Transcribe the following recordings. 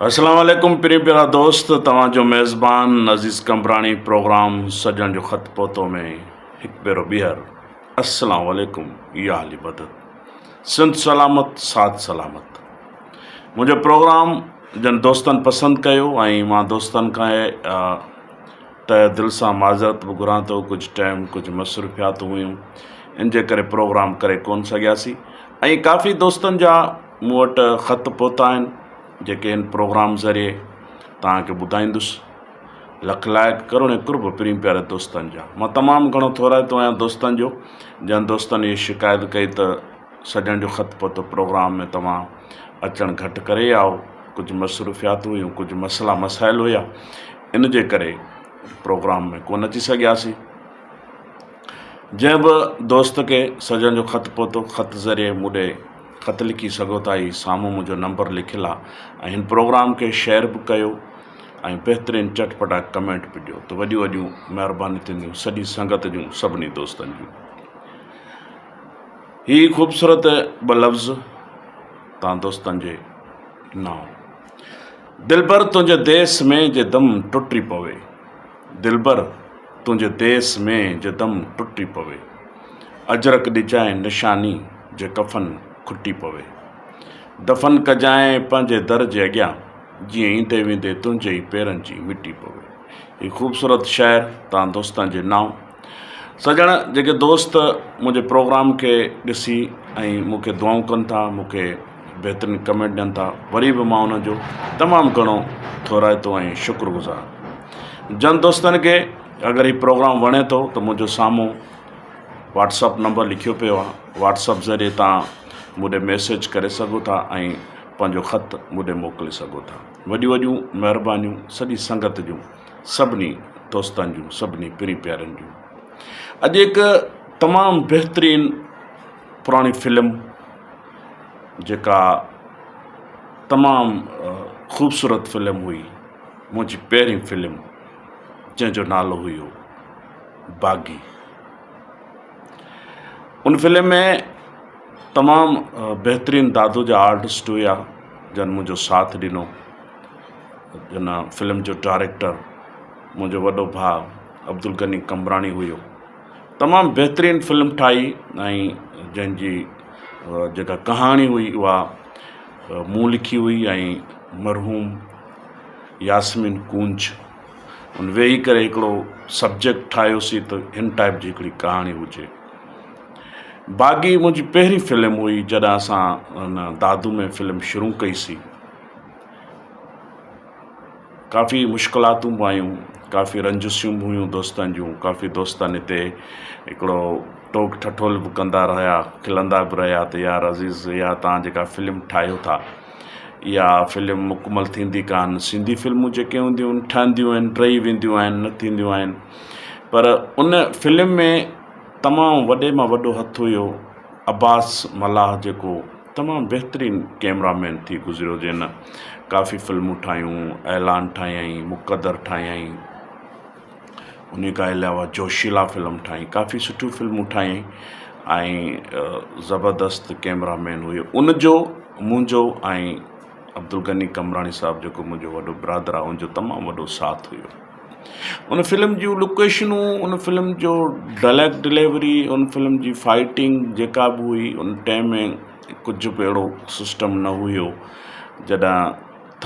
اسلام عليڪم پرين پيارا دوست توهان جو ميزبان عزيز قمبراڻي پروگرام سڄڻ جو خط پهتو ۾ هڪ ڀيرو ٻيهر اسلام عليڪم يا علي مدد سنڌ سلامت ساٿ سلامت منهنجو پروگرام جن دوستن پسند ڪيو ۽ مان دوستن کان ته دل سان معذرت به گهران ٿو ڪجهه ٽائيم ڪجهه مصروفيات هيون ان جي ڪري پروگرام ڪري ڪون سگهياسين ۽ ڪافي دوستن جا مون وٽ خط پهتا آهن جيڪي هن پروگرام ذريعي توهان کي ٻڌائيندس. لک لائق ڪروڙين قرب پرين پياري دوستن جا. مان تمام گهڻو ٿورائتو آهيان دوستن جو جن دوستن هي شڪايت ڪئي ته سڄڻ جو خط پهتو پروگرام ۾ توهان اچڻ گهٽ ڪري آئو ڪجهه مصروفيات هيون ڪجهه مسئلا مسائل هيا ان جي ڪري پروگرام ۾ ڪونه اچي سگهياسين. جنهن به دوست کي سڄڻ جو خط پهتو خط ذريعي مون ڏي خط لکي سگهو ٿا هي سامهون منهنجو نمبر لکيل آ ۽ هن پروگرام کي شيئر به ڪيو ۽ بهترين چٽپٽا ڪمينٽ به ڏيو ته وڏيون وڏيون مهربانيون ٿينديون سڄي سنگت جون سڀني دوستن جون هي خوبصورت ٻه لفظ تان دوستن جي نانء دلبر تنهنجي ديس ۾ جي دم ٽٽي پوي دلبر تنهنجي ديس ۾ جي دم ٽٽي پوي. اجرڪ ڏجانء نشاني جي ڪفن کٽي پوي. دفن ڪجانء پنهنجي در جي اڳيان جيئن ايندي ويندي تنهنجي ئي پيرن جي مٽي پوي. هي خوبصورت شعر توهان دوستن جي نانء. سڄڻ جيڪي دوست منهنجي پروگرام کي ڏسي ۽ مون کي دعائون ڪن ٿا مون کي بهترين ڪمينٽ ڏين ٿا وري به مان انهن جو تمام گهڻو ٿورائتو ۽ شڪر گذار جن دوستن کي اگر هي پروگرام وڻي ٿو ته منهنجو سامهون واٽسپ نمبر لکيو پيو آهي واٽسپ ذريعي تان مون ڏي ميسيج ڪري سگهو ٿا ۽ پنهنجو خط مون ڏي موڪلي سگهو ٿا وڏيون وڏيون مهربانيون سڄي سنگت جون سڀني دوستن جون سڀني پرين پيارن جون اڄ هڪ تمام بهترين پراڻي فلم جيڪا تمام خوبصورت فلم هئي منهنجي پهرين فلم جنهن جو نالو هيو باغي ان فلم ۾ تمام بهترين دادو جا آرٽسٽ هيا جن منهنجو ساٿ ڏنو ان فلم جو ڊائريڪٽر منهنجو وڏو ڀاء عبدالغني قمبراڻي هيو تمام بهترين فلم ٺاهي ۽ جنهن جي جيڪا ڪهاڻي هئي اها مون لکي هئي ۽ مرحوم ياسمين ڪونج ان ويهي ڪري هڪڙو سبجيڪٽ ٺاهيوسين ته هن ٽائپ جي هڪڙي ڪهاڻي هجي باغي منهنجي پهرين فلم هئي جڏهن اسان ان دادو ۾ فلم شروع ڪئيسين ڪافي مشڪلاتون به آيون ڪافي رنجشون به هيون دوستن جون ڪافي دوستن هتي هڪڙو ٽوڪ ٺٺول به ڪندا رهيا کلندا به رهيا ته يار عزيز اها توهان جيڪا فلم ٺاهيو ٿا اها فلم مڪمل ٿيندي ڪانه سنڌي فلمون جيڪي هونديون آهن ٺهنديون آهن ڊهي وينديون آهن نه ٿينديون آهن پر ان فلم ۾ تمام وڏي مان وڏو هٿ هيو عباس ملاح جيڪو تمام بهترين ڪئميرا مين ٿي گذريو جنھن ڪافي فلمون ٺاهيون اعلان ٺاهيائين مقدر ٺاهيائين انھي کان علاوه جوشيلا فلم ٺاهي ڪافي سٺيون فلمون ٺاهيائين ۽ زبردست ڪئميرا مين هيو ان جو منهنجو ۽ عبدالغني قمبراڻي صاحب جيڪو منهنجو وڏو برادر آهي ان جو تمام وڏو ساٿ هيو ان فلم جون لوڪيشنون ان فلم جو ڊائلاگ ڊليوري ان فلم جي فائٽنگ جيڪا به هئي ان ٽائيم ۾ ڪجهه به اهڙو سسٽم نه هيو جڏهن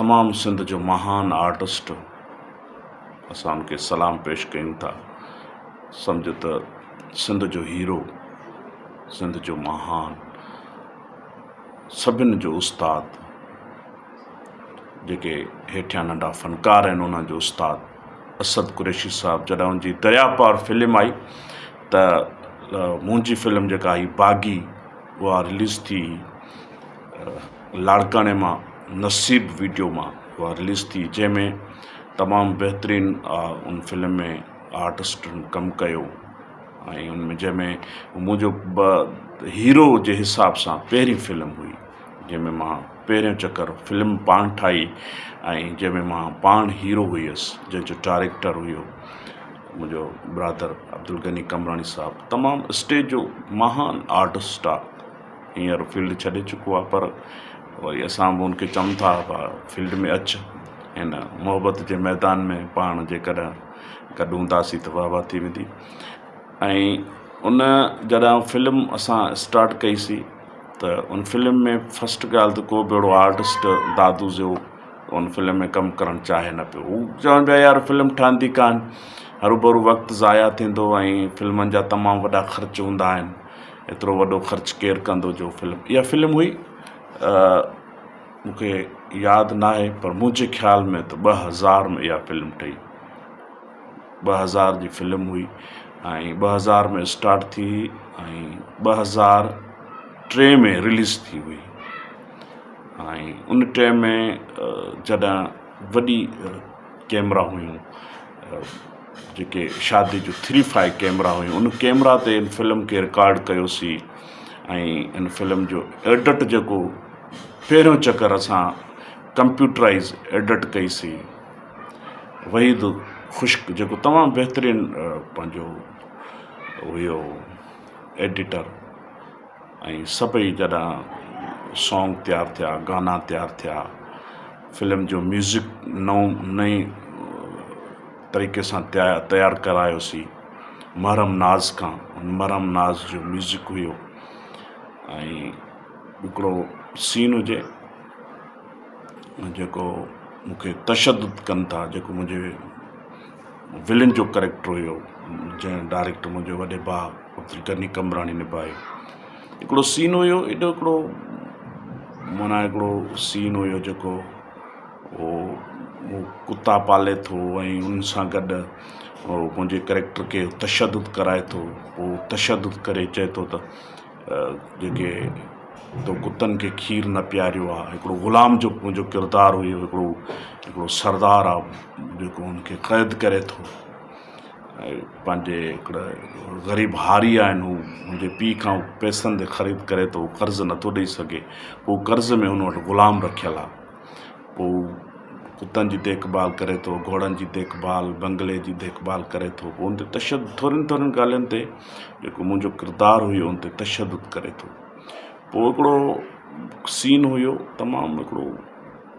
تمام سنڌ جو مهان آرٽسٽ اسان ان کي سلام پيش ڪيون ٿا سمجهه ته سنڌ جو هيرو سنڌ جو مهان سڀن جو استاد جيڪي هيٺيان ننڍا فنڪار آهن انهن جو استاد اسد قريشي صاحب جڏهن ان جي دريا پار فلم آئي ته منهنجي فلم جيڪا آئي باغي اها رليز ٿي لاڙڪاڻي مان نصيب ويڊيو مان اها رليز ٿي جنهن ۾ تمام بهترين ان فلم ۾ آرٽسٽن ڪم ڪيو ۽ ان ۾ جنهن ۾ منهنجو هيرو جي حساب سان پهرين فلم هئي جنهن ۾ مان پهريون چڪر فلم پاڻ ٺاهي ۽ جنهن ۾ مان پاڻ هيرو هيس جنهن جو ڊائريڪٽر هيو منهنجو برادر عبدالغني قمبراڻي صاحب تمام اسٽيج جو مهان آرٽسٽ آهي هينئر فيلڊ ڇڏي چڪو آهي پر وري اسان به ان کي چئون ٿا ڀاء فيلڊ ۾ اچ هن محبت جي ميدان ۾ پاڻ جيڪڏهن گڏ هونداسين ته واهه واهه ٿي ويندي ۽ ان جڏهن فلم اسان اسٽارٽ ڪئيسين ته ان فلم ۾ فرسٽ ڳالهه ته ڪو به اهڙو آرٽسٽ دادو جو ان فلم ۾ ڪم ڪرڻ چاهي نه پيو هو چون پيا يار فلم ٺهندي ڪانه هروڀرو وقت ضايع ٿيندو ۽ فلمن جا تمام وڏا خرچ هوندا آهن ايترو وڏو خرچ ڪير ڪندو جو فلم اها فلم هئي مونکي ياد ناهي پر منهنجي خيال ۾ ته 2000 ۾ اها فلم ٺهي 2000 جي فلم هئي ۽ 2000 ۾ اسٽارٽ ٿي ۽ 2003 ۾ رليز ٿي هئي ۽ ان ٽائيم ۾ جڏهن وڏي ڪيمرا هيون جيڪي شادي جون ٿري فائيو ڪيمرا هيون ان ڪيمرا تي ان فلم کي رڪارڊ ڪيوسين ۽ ان فلم جو ايڊٽ جيڪو پهريون چڪر اسان ڪمپيوٽرائز ايڊٽ ڪئيسين وحيد خشڪ جيڪو تمام بهترين پنهنجو هيو ايڊيٽر ۽ سڀئي جڏهن سانگ تيار ٿيا گانا تيار ٿيا فلم جو ميوزڪ نئون نئين طريقي سان تيار ڪرايوسين محرم ناز کان محرم ناز جو ميوزڪ هيو ۽ هڪڙو سين هجي جيڪو مون کي تشدد ڪن ٿا جيڪو منهنجي ولين جو ڪريڪٽر هيو جنهن ڊائريڪٽر منهنجي وڏي ڀاء عبدالغني قمبراڻي نڀايو هڪڙو سين هيو ايڏو هڪڙو معنيٰ هڪڙو سين هيو جيڪو هو ڪتا پالي ٿو ۽ ان سان گڏ هو منهنجي ڪريڪٽر کي تشدد ڪرائي ٿو پوءِ تشدد ڪري چئي ٿو ته جيڪي تو ڪتن کي کير نه پياريو آهي هڪڙو غلام جو منهنجو ڪردار هيو هڪڙو هڪڙو سردار آهي جيڪو هن کي قيد ڪري ٿو ۽ پنهنجي هڪڙي غريب هاري آهن هو منهنجي پيءُ کان پئسن تي خريد ڪري ٿو قرض نٿو ڏئي سگهي هو قرض ۾ هن وٽ غلام رکيل آهي پوءِ ڪتن جي ديک ڀال ڪري ٿو گهوڙن جي ديک ڀال بنگلي جي ديک ڀال ڪري ٿو پوءِ ان تي تشدد ٿورين ٿورين ڳالهين تي جيڪو منهنجو ڪردار هيو ان تي تشدد ڪري ٿو پوءِ هڪڙو سين هيو تمام هڪڙو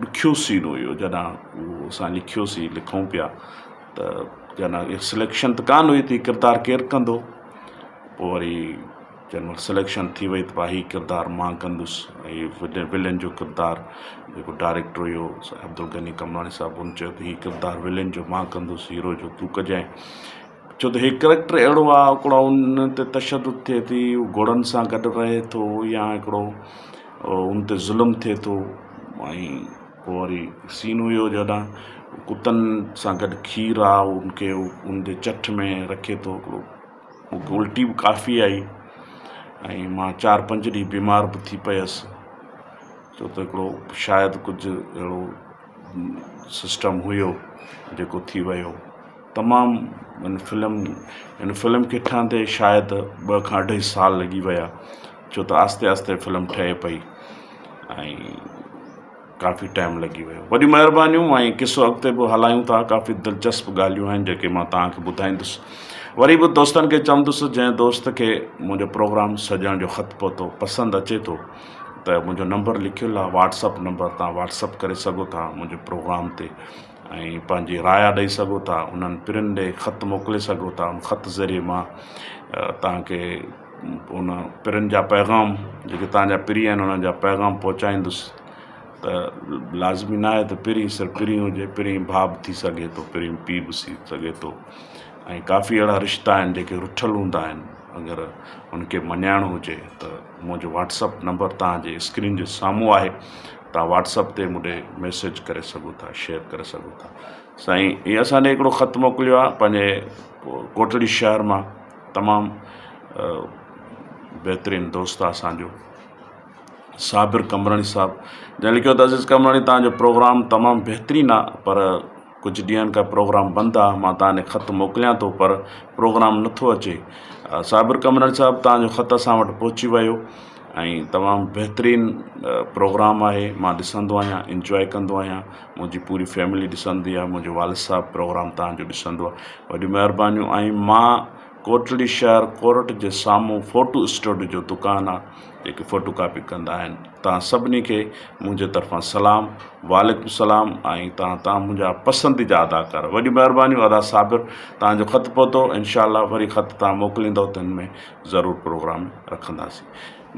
ڏکيو سين هيو جڏهن اهو اسان لکيوسين لکون پيا ته جڏهن سليڪشن ته ڪانه هئي ته هي ڪردار ڪير ڪندو پوءِ وري جنهن مهل سليڪشن ٿي وئي ته ڀاء هي ڪردار مان ڪندس ۽ ولين جو ڪردار جيڪو ڊائريڪٽر هيو عبدالغني قمبراڻي صاحب ان چيو ته هي ڪردار ولين جو مان ڪندس هيرو جو تون ڪجانء ڇو ته هي ڪريڪٽر اهڙو آهي هڪڙو ان تي تشدد ٿئي ٿي هو گهوڙن سان گڏ رهي ٿو يا هڪڙو ان تي ظلم ٿئي ٿو ۽ پوءِ وري سين هيو جڏهن ڪتن سان گڏ کير آهي ان کي ان جي چٺ ۾ رکي ٿو هڪڙو مون کي الٽي به ڪافي آئي ۽ مان چار پنج ڏينهن بيمار به ٿي پيس ڇو ته هڪڙو شايد ڪجهه اهڙو سسٽم هيو جيڪو ٿي ويو تمام ان فلم ان فلم کي ٺهندي شايد ٻه کان اڍائي سال لڳي ويا ڇو ته آهستي آهستي فلم ٺهي پئي ۽ ڪافي ٽائيم لڳي ويو. وڏيون مهربانيون ۽ قصو اڳتي به هلايون ٿا ڪافي دلچسپ ڳالهيون آهن جيڪي مان توهان کي ٻڌائيندس وري به دوستن کي چوندس جنهن دوست کي منهنجو پروگرام سڄڻ جو خط پهتو پسند اچي ٿو ته منهنجو نمبر لکيل آهي واٽس اپ نمبر تان واٽس اپ ڪري سگهو ٿا منهنجي پروگرام تي ۽ پنهنجي رايا ڏئي سگهو ٿا انهن پرين ڏي خط موڪلي سگهو ٿا ان خط ذريعي مان توهان کي ان پرين جا پيغام جيڪي توهان جا پرين آهن انهن جا پيغام پهچائيندس ته لازمي نه آهي ته پرين صرف پرين هجي پرين ڀاءُ به ٿي سگهي ٿو پرين پيءُ به ٿي سگهي ٿو ۽ ڪافي اهڙا رشتا آهن جيڪي رٺل هوندا آهن اگر ان کي مڃائڻو هجي ته منهنجو واٽس اپ نمبر توهان جي اسڪرين جي سامهون آهي توهان واٽس اپ تي مون ڏي ميسيج ڪري سگهو ٿا شيئر ڪري سگهو ٿا سائين هي اسان ڏي هڪڙو خط موڪليو آهي پنهنجي ڪوٽڙي شهر مان تمام بهترين دوست آهي اسان جو صابر قمبراڻي صاحب جنهن لکيو ته عزيز قمبراڻي توهان جو پروگرام تمام بهترين آهي پر ڪجهه ڏينهن کان پروگرام بند آهي مان توهان ڏي خط موڪليان ٿو پر پروگرام نٿو اچي صابر قمبراڻي صاحب توهان جو خط اسان وٽ پهچي ويو ۽ تمام بهترين پروگرام آهي مان ڏسندو آهيان انجواء ڪندو آهيان منهنجي پوري فيملي ڏسندي آهي منهنجو والد صاحب پروگرام توهان جو ڏسندو آهي وڏيون مهربانيون ۽ مان ڪوٽڙي شهر ڪورٽ جي سامهون فوٽو اسٽوڊيو جو دڪان آ جيڪي فوٽو ڪاپي ڪندا آهن توهان سڀني کي منهنجي طرفان سلام وعليڪم السلام ۽ توهان توهان منهنجا پسنديده اداڪار وڏيون مهربانيون ادا صابر توهان جو خط پهتو انشاء الله وري خط توهان موڪليندو ته هن ۾ ضرور پروگرام رکنداسين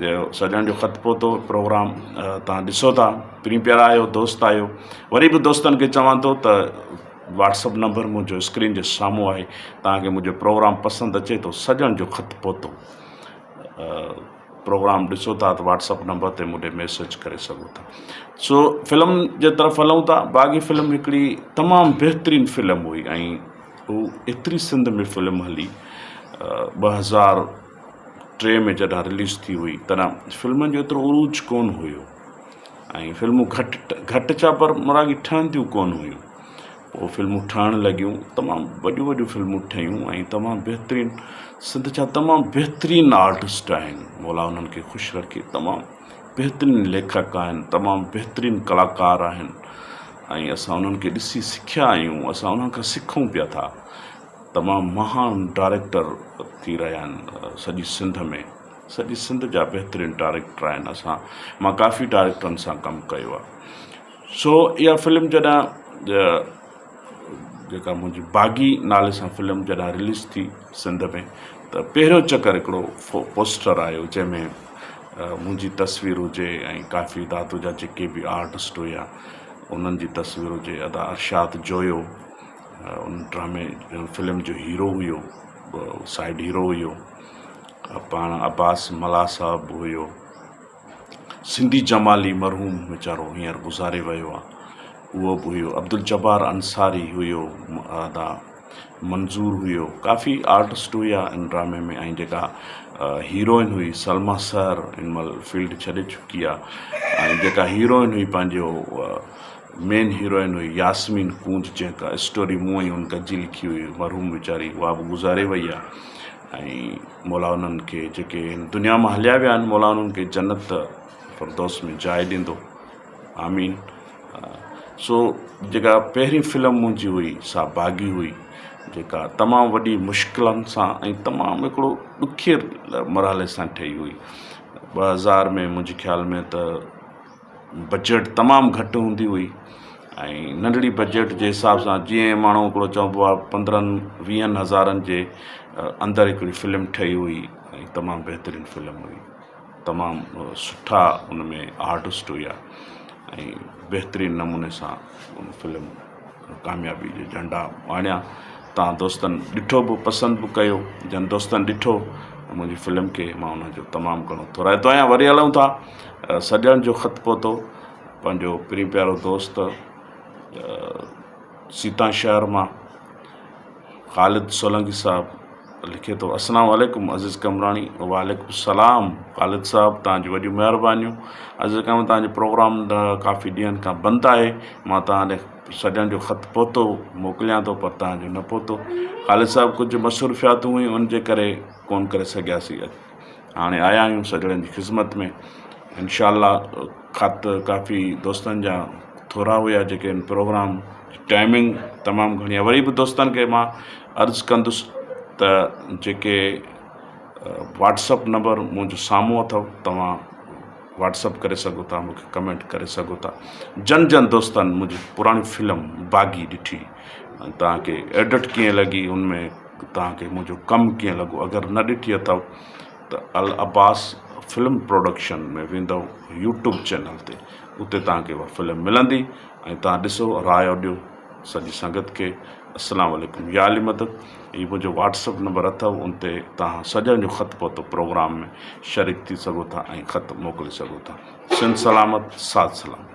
جو سڄڻ جو خط پهتو پروگرام توهان ڏسو ٿا پرين پيارا آهيو دوست آهيو وري به دوستن کي چوان ٿو ته واٽس اپ نمبر منهنجو اسڪرين جي سامهون آهي توهان کي منهنجو پروگرام پسند اچي ٿو سڄڻ جو خط پهتو پروگرام ڏسو ٿا ته واٽس اپ نمبر تي مون ڏي ميسيج ڪري سگهو ٿا سو فلم جي طرف هلون ٿا باغي فلم هڪڙي تمام بهترين فلم هئي ۽ هو ايتري سنڌ ۾ فلم هلي 2003 ۾ جڏهن رليز ٿي هئي تڏهن فلمن جو ايترو عروج ڪونه هيو ۽ فلمون گهٽ گهٽ ڇا پر مراڳي ٺهنديون ڪونه هيون پوء فلمون ٺهڻ لڳيون تمام وڏيون وڏيون فلمون ٺهيون ۽ تمام بهترين سنڌ جا تمام بهترين آرٽسٽ آهن مولا انهن کي خوش رکي تمام بهترين ليکڪ آهن تمام بهترين ڪلاڪار آهن ۽ اسان انهن کي ڏسي سکيا آهيون اسان انهن کان سکون پيا ٿا تمام مهان ڊائريڪٽر ٿي رهيا آهن سڄي سنڌ ۾ سڄي سنڌ جا بهترين ڊائريڪٽر آهن اسان مان ڪافي ڊائريڪٽرن سان ڪم ڪيو آهي سو اها فلم جڏهن جيڪا منهنجي باغي نالي سان فلم جڏهن رليز ٿي سنڌ ۾ ته پهريون چڪر هڪڙو پوسٽر آيو جنهن ۾ منهنجي تصوير هجي ۽ ڪافي دادو جا جيڪي به آرٽسٽ هيا انهن جي تصوير هجي ادا ارشاد جويو ان ڊرامي فلم جو هيرو هيو سائيڊ هيرو هيو پاڻ عباس ملاح صاحب به هيو. سنڌي جمالي مرحوم ويچارو هينئر گذاري ويو آ اهو به هيو. عبدالجبار انصاري هيو ادا منظور هيو ڪافي آرٽسٽ هيا ان ڊرامي ۾ ۽ جيڪا هيروئن هئي سلميٰ سحر هن مهل فيلڊ ڇڏي چڪي آ ۽ جيڪا هيروئن هئي پنهنجو مين هيروئن هئي ياسمين ڪونج جنهن ڪا اسٽوري مون ۽ هن گڏجي لکي هئي مرحوم ويچاري اها به گذاري وئي آ. ۽ مولا انهن کي جيڪي هن دنيا مان هليا ويا آهن مولا انهن کي جنت فردوس ۾ جاء ڏيندو آمين سو جيڪا پهرين فلم منهنجي هئي سا باغي هئي جيڪا تمام وڏي مشڪلن سان ۽ تمام هڪڙو ڏکي مرحلي سان ٺهي هئي 2000 ۾ منهنجي خيال ۾ ته بجيٽ تمام گهٽ هوندي هئي ۽ ننڍڙي بجيٽ جي حساب سان جيئن ماڻهو هڪڙو چئبو آهي پندرهن ويهن هزارن جي اندر هڪڙي فلم ٺهي هئي ۽ تمام بهترين فلم هئي تمام سٺا ان ۾ آرٽسٽ هيا ۽ بهترين نموني سان ان فلم ڪاميابي جي جهنڊا آڻيا تان دوستن ڏٺو به پسند به ڪيو جن دوستن ڏٺو منهنجي فلم کي مان انهن جو تمام گهڻو ٿورائتو آهيان وري هلون ٿا سڄڻ جو خط پهتو پنهنجو پرين پيارو دوست سيتا شهر مان خالد سولنگي صاحب لکي ٿو السلام عليڪم عزيز قمبراڻي وعليڪم السلام خالد صاحب توهان جون وڏيون مهربانيون عزيز قمبراڻي توهان جو پروگرام ڪافي ڏينهن کان بند آهي مان توهان ڏي سڄڻ جو خط پهتو موڪليان ٿو پر توهان جو نه پهتو خالد صاحب ڪجهه مصروفياتون هيون ان جي ڪري ڪون ڪري سگهياسين هاڻي آيا آهيون سڄڻن جي خدمت ۾ انشاء الله خط ڪافي دوستن جا ٿورا هيا جيڪي ان پروگرام ٽائمنگ تمام گهڻي آهي وري به دوستن کي مان عرض ڪندس ته جيڪي واٽس اپ نمبر منهنجو سامهون اٿو توهان واٽس اپ ڪري سگهو ٿا مونکي ڪمينٽ ڪري سگهو ٿا جن جن دوستن منهنجي پراڻي فلم باغي ڏٺي توهان کي ايڊٽ ڪيئن لڳي ان ۾ توهان کي منهنجو ڪم ڪيئن لڳو اگر نه ڏٺي اٿو ته العباس فلم پروڊڪشن ۾ ويندؤ يوٽيوب چينل تي اتي توهان کي اها فلم ملندي ۽ توهان ڏسو رايو ڏيو سڄي سنگت کي السلام عليڪم يا علي مدد هي منهنجو واٽس اپ نمبر اٿو ان تي توهان سڄڻ جو خط پهتو پروگرام ۾ شريڪ ٿي سگهو ٿا ۽ خط موڪلي سگهو ٿا سنڌ سلامت ساٿ سلامت.